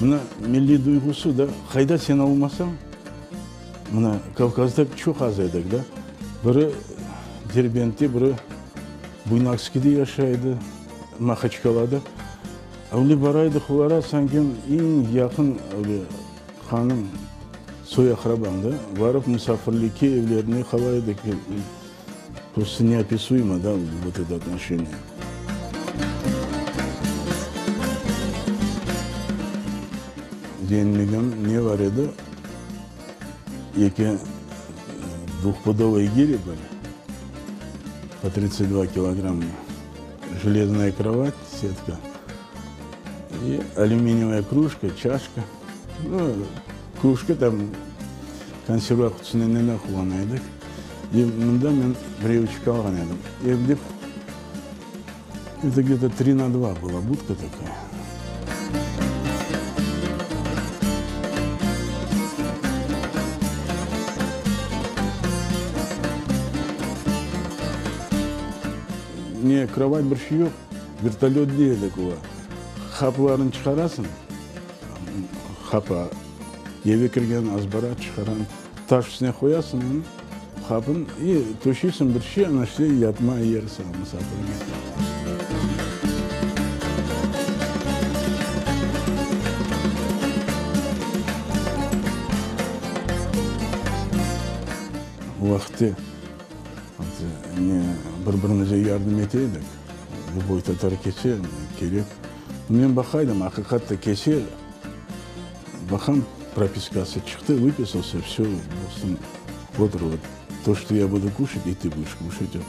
Mına milliy duyğusı da, qayda sen olmasañ, mına Kavkazda çoq az edik da, biri Derbentte, biri Buynakskiyde yaşay edi, Mahaçkalada. Öyle bara edik olara, sanki eñ yaqın öyle qanıñ, soy-aqrabañ da, barıp musafirlikke evlerine qala edik. Prosto neopisuemo, da, vot eto otnoşeniye. Zenligim ne bar edi? Eki dvuhpudovıy giri bili, po 32 kilogramma, jelezная krovat, setka i alüminiyevaya krujka, çaşka. Nu, krujka tam konserva qutusınen neme qullana edik. E, mında men bir evçik alğan edim. Evde это где-то три на два была будка такая. Ne krovat bir şey yoq, vertolöt dey edik olar. Qapılarını çıqarasıñ, qapa, eve kirgen azbara çıqaran, taş üstüne qoyasıñ onı, qapın, i töşeysiñ bir şey, ana işte yatma yeri saña musafirge. O vaqıtte ne bir-birimize yardım ete edik, lüboy tatar kelse, kerek. Men baqaydım, aqiqatta kese, baqam, propiskası çıqtı, vıpisalsâ, vsö, dostum, otur, vot, to, çto ya budu kuşat, i tı budış kuşat.